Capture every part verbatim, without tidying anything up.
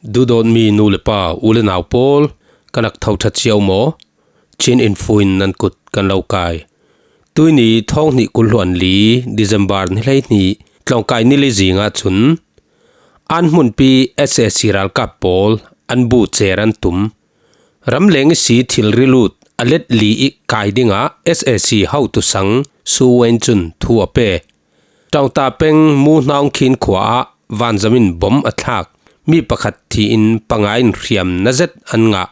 Duhdawtmi nu le pa, u le nau pawl, kan rak tho ṭha cio maw? Chin Info in nan kut kan lo kai. Tuini thawng hnih kul hluan li, December ni hleihnih, tlawngkai ni li zingah chun an hmunpi S A C ralkap pawl an bu cher an tum. Ramleng ihsi thilri lut a let li ih kai dingah S A C hotu sang Su Wen cun thu a pe. Ṭaungta peng Muhnaung Khin khua ah vanzam in bom a thlak. Mi pakhat thi in panga in hriam na zet an ngah.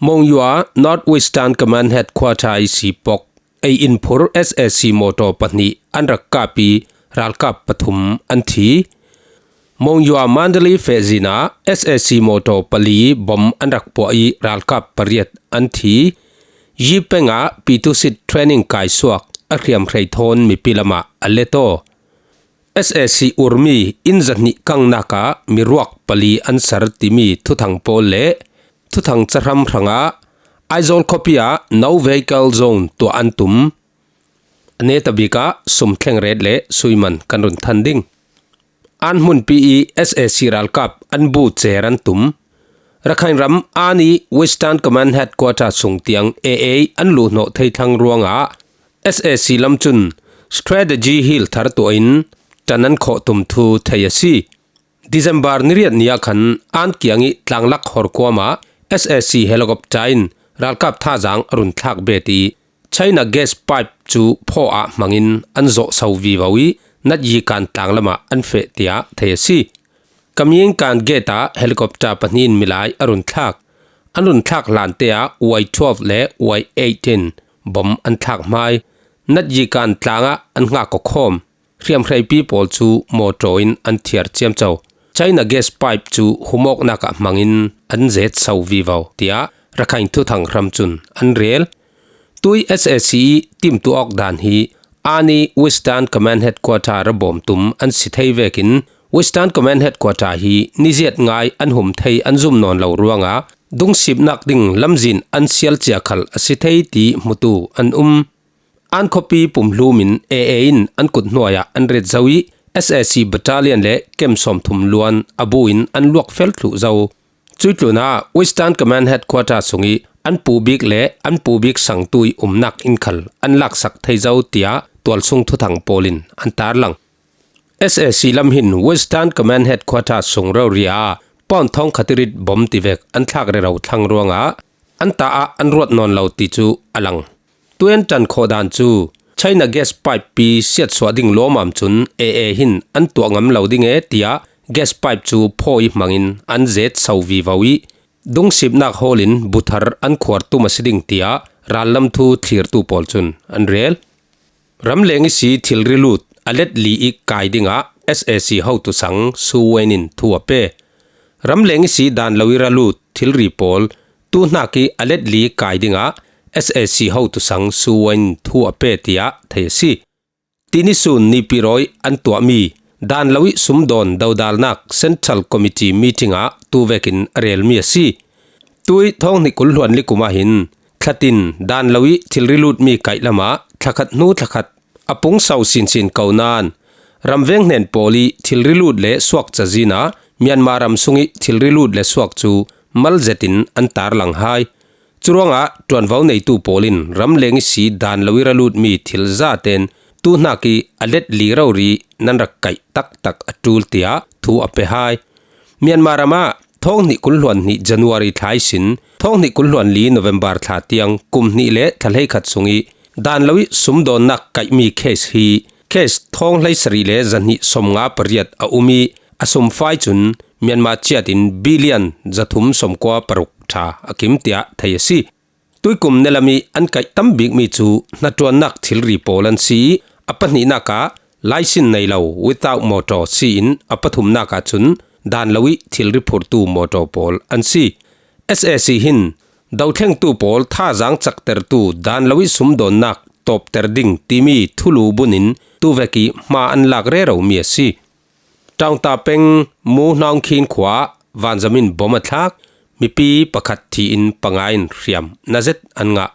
Monywa North Western Command Headquarter ihsi pok ei in phur S A C mawtaw pahnih an rak kap ih ralkap pathum an thi. Monywa Mandalay fehzin ah S A C mawtaw pali bom an rak puah ih ralkap pariat an thi. Yi peng ah Pitusit training kaisuak a hriamhrei thawn mipi lamah a let aw. S A C urmi inn zahnih kangnak ah miruak pali an sar timi thuthang pawl le thuthang cahram hrangah Aizawl khuapi ah no vehicle zone tuah an tum. A netabik ah sum thleng ret le sui man kan run than ding. An hmunpi ih S A C ralkap an bu cher an tum. Rakhine ram ani Western Command Headquarter sung tiang A A an luhhnawh thei thlang ruangah S A C lam cun strategy hil thar tuah in ṭan an khawh tum thu thei a si. December ni riat ni ah khan an kiang ih tlanglak horkuam ah S A C helicopter in ralkap thazaang a run thlak bet ih China gas pipe cu phaw ah hmangin an zawh so vivo ih Natyikan tlang lamah an feh tiah thei a si. Kamyingkan gate ah helicopter pahnih in milai a run thlak. An run thlak hlante ah Y twelve le Y eight in bom an thlak hmai. Natyikan tlang ah an hngak aw khawm. Hriamhreipi pawl cu mawtaw in an thiar ciamco. China gas pipe cu humawknak ah hmangin an zet so vivo, tiah Rakhine thuthang hram cun an rel. Tui S A C ih timtuah awk dan hi ani Western Command Headquarter rabawm tum an si thei vekin Western Command Headquarter hi niziat ngai an hum thei an zum nawn lo ruangah dungsipnak ding lamzin an sial cia khal a si thei ti hmutu an um. An khuapi pumhlum in A A in an kut hnuai ah an ret zo ih S A C battalion le kem sawmthum luan a bu in an luak fel thluh zo. Cuih tlunah Western Command Headquarter sungih an pu bik le an pu bik sangtu ih umnak inn khal an laksak thei zo, tiah tualsung thuthang pawl in an tarlang. S A C lam hin Western Command Headquarter sung rori ah pawn thawngkhat ih rit bom tivek an thlak rero thlang ruangah an ta ah an ruat nawn lo ti cu a lang. Tuan ṭan khawh dan cu China gas pipe pi siatsuah ding lawmam cun A A hin an tuah ngam lo ding e, tiah gas pipe cu phaw ih hmangin an zet so vivo ih dungsipnak hawl in buthar an khuar tum a si ding, tiah rallam thu thlirtu pawl cun an rel. Ramleng ihsi thilri lut a let li ih kai dingah S A C hotu sang Su Wen in thu a pe. Ramleng ihsi dan lo ih ra lut thilri pawl tuhnak ih a let li kai dingah S A C hotu sang Su Wen in thu a pe, tiah thei a si. Tini sun Nipirawi an tuahmi dan lo ih sumdawn dodalnak Central Committee meeting ah tu vekin a relmi a si. Tui thawng hnih kul hluan li kum ah hin thlatin dan lo ih thilri lutmi kaih lamah thlakhat hnu thlakhat a pungso sinsin ko nain ramveng hnen pawl ih thilri lut le suak cazin ah Myanmar ram sungih thilri lut le suak cu mal zetin an tarlang hai. Curuangah ṭuanvo neitu pawl in ramleng ihsi dan lo ih ra lutmi thil zaten tuhnak ih a let li rori nan rak kaih taktak a ṭul, tiah thu a pe hai. Myanmar ram ah thawng hnih kul hluan hnih January thla ihsin thawng hnih kul hluan li November thla tiang kum hnih le thla hleikhat sungih dan lo ih sumdawnnak kaihmi case hi case thawng hleisarih le zahnih sawmnga pariat a um ih a sumfai cun Myanmar ciat in billion zathum sawmkua paruk ṭha a kim, tiah thei a si. Tuikum nelam ih an kaih tam bikmi cu hnaṭuannak thilri pawl an si ih a pahnihnak ah laisin nei lo without motor si in a pathumnak ah cun dan lo ih thilri phurtu motor pawl an si. S A C hin dothlengtu pawl thazaang caktertu dan lo ih sumdawnnak tawpter ding timi thulu bun in tuvek ih hma an lak reromi a si. Ṭaungta peng Mu Hnaung Khin khua ah vanzam in bom a thlak, mipi pakhat thi in panga in hriam na zet an ngah.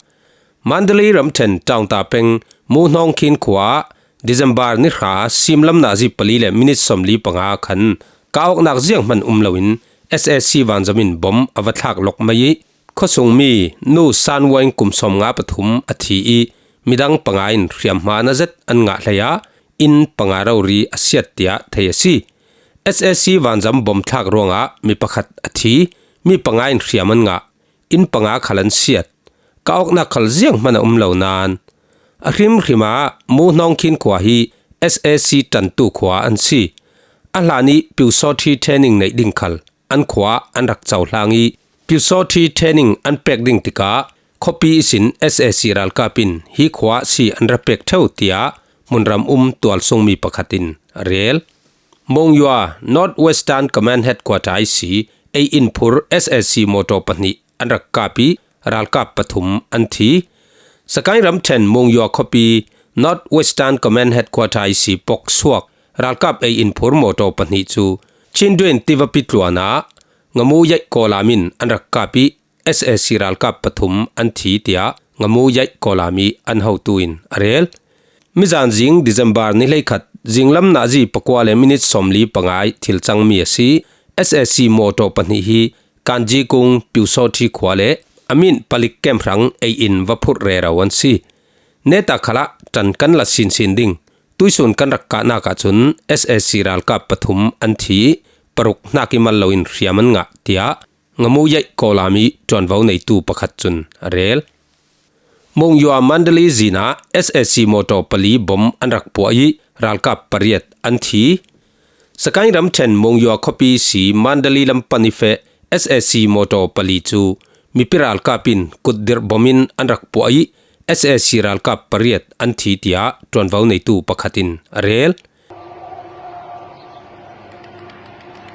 Mandalay ramṭhen Ṭaungta peng Mu Hnaung Khin khua ah December ni hra simlam nazi pali le minit sawmli panga khan kah awknak zianghman um loin S A C vanzam in bom a va thlak lawk mai ih, khuasungmi Nu San Weng kum sawmnga pathum a thi ih, midang panga in hriamhma na zet an ngah hlei ah, inn panga rori a siat tiah thei a si. S A C vanzam bom thlak ruangah mi pakhat a thi, mi panga in hriam an ngah, inn panga khal an siat. Ka awknak khal zianghman a um lo nain a hrimhrim ah Mu Hnawng Khin khua hi S A C ṭantu khua an si. A hlan ih Pyusawṭhi training neih ding khal an khua an rak cohlang ih Pyusawṭhi training an pek ding tikah khuapi ihsin S A C ralkap in hi khua ah si an ra pek ṭheu tiah hmunram um tualsungmi pakhat in a rel. Monywa North Western Command Headquarter ihsi ei inphur S A C mawṭaw pahnih an rak kap ih ralkap pathum an thi. Sagaing ramṭhen Monywa khuapi North Western Command Headquarter ihsi pok suak ralkap ei inphur mawṭaw pahnih cu Chindwin tivapi tluanah Ngamu Yaih Kawlam in an rak kap ih S A C ralkap pathum an thi tiah Ngamu Yaih Kawlam ih an hotu in a rel. Mizan zing December ni hleikhat zinglam nazi pakua le minit sawmli panga ih thil cangmi a si. S A C mawṭaw pahnih hi Kanjikung Pyusawṭhi khua le a min palik kem hrang ei in va phurh rero an si. Neta khalah ṭan kan la sinsin ding. Tuisun kan rak kahnak ahcun S A C ralkap pathum an thi ih paruk hnak ih mal loin hriam an ngah, tiah Ngamu Yaih Kawlam ih ṭuanvo neitu pakhat cun a rel. Monywa Mandalay zin ah S A C mawṭaw pali bom an rak puah ih ralkap pariat an thi. Sagaing ramṭhen Monywa khuapi ihsi Mandalay lam pan ih feh S A C mawṭaw pali cu mipi ralkap in kutdirh bom in an rak puah ih S A C ralkap pariat an thi, tiah ṭuanvo neitu pakhat in a rel.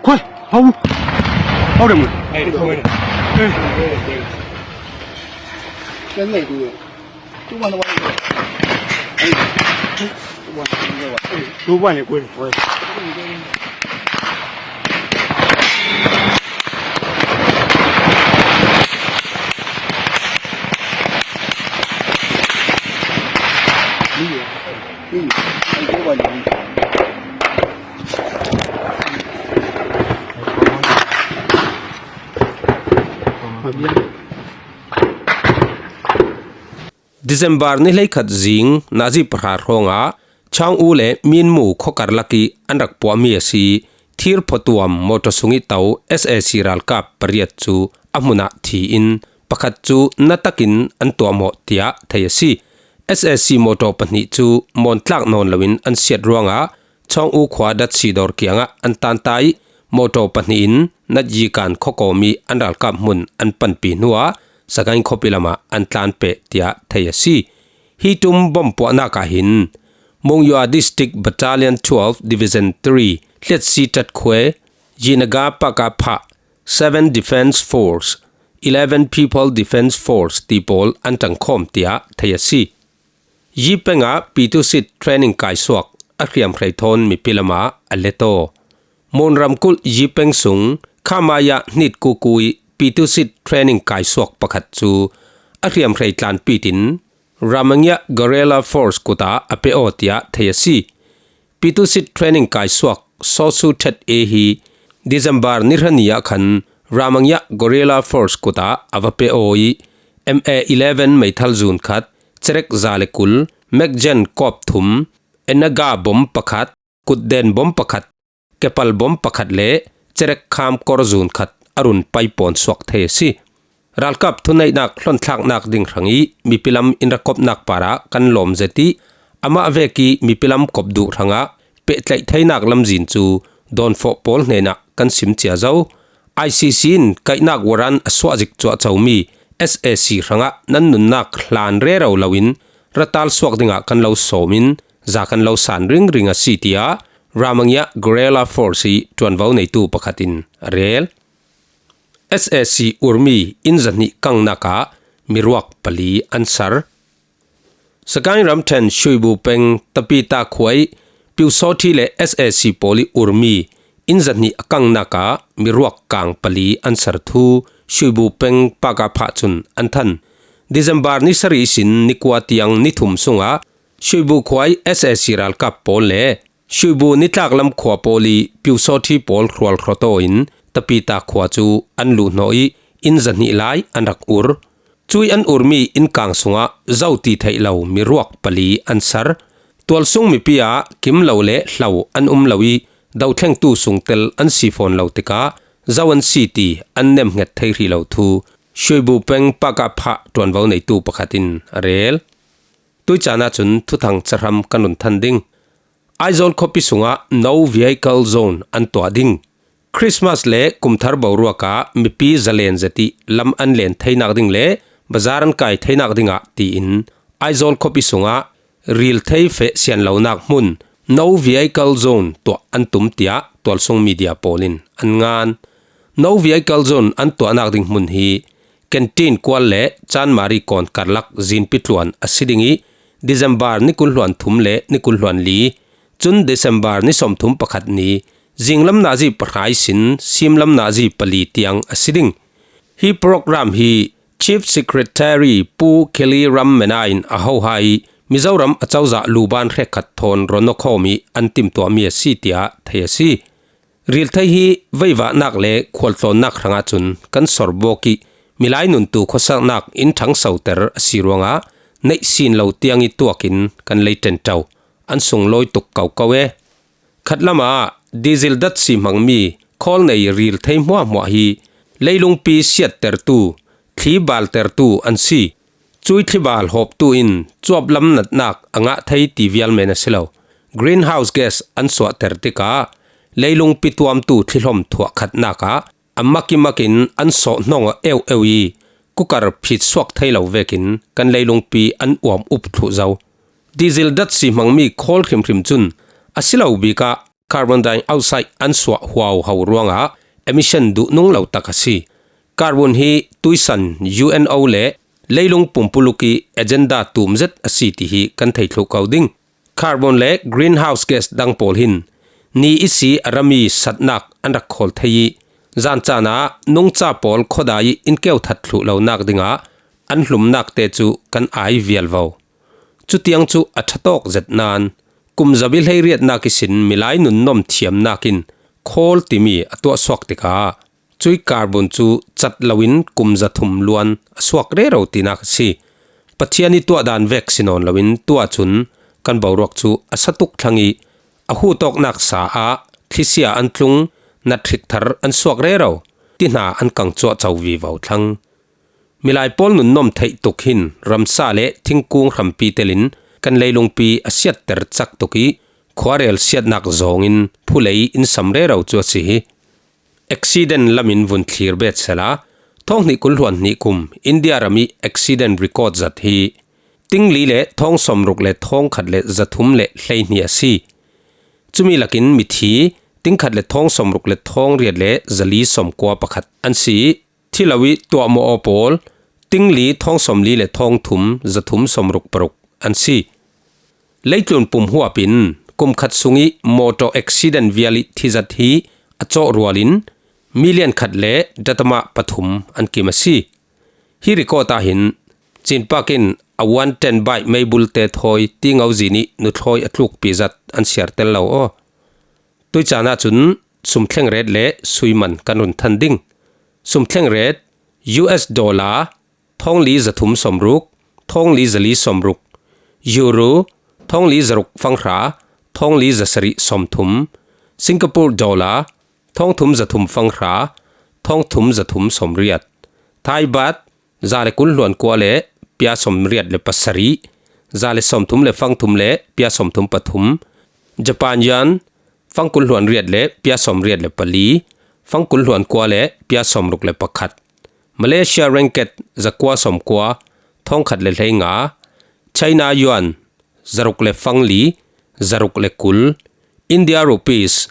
快，跑！跑点嘛。哎，对，哎，对，对。跟内部的，就往那往那走。哎，就往那往那走。哎，都往那过来，过来。 December ni hleikhat zing nazi pahra hrawngah Chang U le Minmu khuakar lakih an rak puahmi a si thir phuatuam mawṭaw sungih to S A C ralkap pariat cu a hmunah thi in pakhat cu na takin an tuahmawh, tiah thei a si. S A C mawṭaw pahnih cu mawn tlak nawn loin an siat ruangah Chawng U khua datsi dawr kiangah an tanta ih mawṭaw pahnih in Natyikan khuakawm ih an ralkap hmun an panpi hnuah Sagaing khuapi lamah an tlanpeh, tiah thei a si. Hi ṭum bomb puahnak ah hin Monywa District Battalion twelve Division three, Hliatsi Ṭatkhuai, Yinaga Pakapha, seven Defence Force, eleven People Defence Force ti pawl an ṭangkhawm, tiah thei a si. Yipeng ah Pitusit training kaisuak a hriamhrei thawn mipi lamah a let aw. Mon ramkulh Yipeng sung Khamaya hnit kuku ih Pitusit training kaisuak pakhat cu a hriamhrei tlanpi tin Ramangya Guerrilla Force kut ah a pe aw, tiah thei a si. Pitusit training kaisuak Sosu Tet E hi December ni hra ni ah khan Ramangya Guerrilla Force kut ah a va pe aw ih M A eleven meithal zun khat, cerek za le kul, Mac Gen kawp thum, Enaga bom pakhat, kutden bom pakhat, kepal bom pakhat le cerek kham kor zun khat a run pai pawn suak thei a si. Ralkap thuneihnak hlawnthlaknak ding hrangih mipi lam in ra kopnak parah kan lawm zet ih amah vekih mipi lam kop duh hrangah pehtlaih theinak lamzin cu dawnfawh pawl hnenah kan sim cia zo. I C C in kaihnak warrant a suah zik cuahcomi S A C hrangah nan nunnak hlan rero loin ratal suak dingah kan lo sawm in za kan lo san ringring a si, tiah Ramangya Guerrilla Force ih ṭuanvo neitu pakhat in a rel. S A C Urmi inn zahnih kangnak ah miruak pali an sar. Sagaing ramṭhen Shuibu peng Tapita khua ih Pyusawṭhi le S A C pawl ih Urmi inn zahnih a kangnak ah miruak kang pali an sar thu Shuibu peng Pakapha cun an than. December ni sarih ihsin ni kua tiang ni thum sungah Shuibu khua ih S A C ralkap pawl le Shuibu nitlaklam khua pawl ih Pyusawṭhi pawl hrual hrawtaw in Tapita khua cu an luh hnawh ih inn zahnih lai an rak ur. Cui an urmi innkang sungah zo ti theih lo miruak pali an ser. Tualsung mipi ah kim lo le hlo an um lo ih dohthlengtu sungtel an si fawn lo tikah zo an si ti an nemhnget thei hrih lo thu Shuibu peng Pakapha ṭuanvo neitu pakhat in a rel. Tuicaan ahcun thuthang cahram kan run than ding. Aizawl khuapi sungah no vehicle zone an tuah ding. Christmas le kumthar boruak ah mipi zalen zet ih lam an len theinak ding le bazar an kai theinak dingah tiin Aizawl khuapi sungah rilthei feh sian lonak hmun no vehicle zone tuah an tum tiah tualsung media pawl in an ngan. No vehicle zone an tuahnak ding hmun hi Kentin kual le Chanmari kawn karlak zinpi tluan a si ding ih December ni kul hluan thum le ni kul hluan li, cun December ni sawmthum pakhat ni zinglam nazi pahra ihsin simlam nazi pali tiang a si ding. Hi program hi Chief Secretary Pu Kelly Ram Mena in a hoha ih Mizoram acozah luban hrekkhat thawn ron awkhawm ih an timtuahmi a si tiah thei a si. Rilthei hi veivahnak le khualtlawnnak hrangah cun kan sorbawk ih milai nuntu khuasaknak in ṭhangsoter a si ruangah neih sin lo tiang ih tuak in kan lei ṭenṭo, an sunglawi tuk koko e. Khatlam ah diesel dat si hmangmi khawl nei rilthei hmuahhmuah hi leilungpi siattertu, thli baltertu an si. Cui thli bal hawptu in cuap lam natnak a ngah thei ti vial men a si lo. Greenhouse gas an suahter tikah leilungpi tuamtu thlihlawm thuah khatnak ah a mak ih mak in an sawh hnawng aw euh euh ih kukar phit suak thei lo vekin kan leilungpi an uam up thluh zo. Diesel dat si hmangmi khawl hrimhrim cun a si lo bikah carbon dioxide an suah huauho ruangah emission duhnung lo tak a si. Carbon hi tuisan U N O le leilung pumpuluk ih agenda tum zet a si ti hi kan thei thluh ko ding. Carbon le greenhouse gas dang pawl hin ni ihsi a rami satnak an rak khawl thei ih zan caan ah nungca pawl khuadai ih in keu that thluh lonak dingah an hlumnak te cu kan ai vial vo. Cutiang cu a ṭha tawk zet nain kum zabi hleiriatnak ihsin milai nunnom thiamnak in khawl timi a tuahsuak tikah cui carbon cu cat loin kum zathum luan a suak rero tinak a si. Pathian ih tuahdan vek si nawn loin tuah cun kan boruak cu a sa tuk thlang ih a huhtawknak sa ah thlisia an tlung, nathrik thar an suak rero, ti hna an kang cuahco vivo thlang. Milai pawl nunnom theih tuk hin ramsa le thingkung hrampi telin kan leilungpi a siatter cak tuk ih khuarel siatnak zawngin phulei in sam rero cu a si hi. Accident lamin vun thlir bet sehla, thawng hnih kul hluan hnih kum India ram ih accident record zat hi tingli le thawng sawmruk le thawng khat le zathum le hleihnih a si. Cumi lakin mithi tingkhat le thawng sawmruk le thawng riat le zali sawmkua pakhat an si ih, thi lo ih tuahmawh aw pawl tingli thawng sawmli le thawng thum zathum sawmruk paruk an si. Leitlun pum huap in kum khat sungih motor accident vial ih thizat hi a cawh rualin million khat le datamah pathum an kim a si. Hi record ah hin Cinpak in a one ten bike meibulte thawi tingo zin ih nuthlawi a tlukpi zat an siar tel lo aw. Tuicaan ahcun sumthleng ret le suiman kan run than ding. Sumthleng ret U S dollar thawngli zathum sawmruk, thawngli zali sawmruk, Euro thawngli zaruk fanghra, thawngli zasarih sawmthum, Singapore dollar thawngthum zathum fanghra, thawngthum zathum sawmriat, Thai baht za le kul hluan kua le pia sawmriat le pasarih, za le sawmthum le fangthum le pia sawmthum pathum, Japan yuan fangkul hluan riat le pia sawmriat le pali, fangkul hluan kua le pia sawmruk le pakhat, Malaysia ringgit zakua sawmkua, thawngkhat le hleinga, China yuan zaruk le fangli, zaruk le kul, India rupees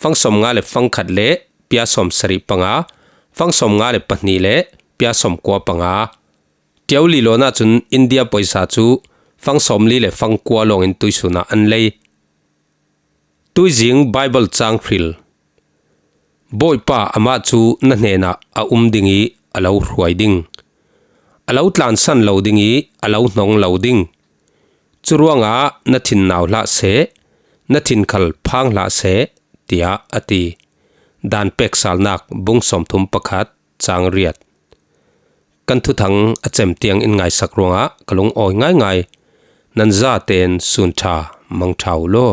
fang sawmnga le fangkhat le pia sawmsarih panga, fang sawmnga le pahnih le pia sawmkua panga. Tiau li lawn ahcun India poisa cu fang sawmli le fangkua lawngin tuisun ah an lei. Tuizing Baibal caang hril. Bawipa amah cu na hnenah a um ding ih a lo hruai ding. A lo tlansan lo ding ih a lo hnong lo ding. Curuangah na thin nau hlah seh, na thin khal phang hlah seh, tiah a ti. Dan pek Salnak bung sawmthum pakhat, cang riat. Kan thuthang a cem tiang in ngaisak ruangah ka lungawi ngaingai. Nan zaten sun ṭha mang ṭha uh law.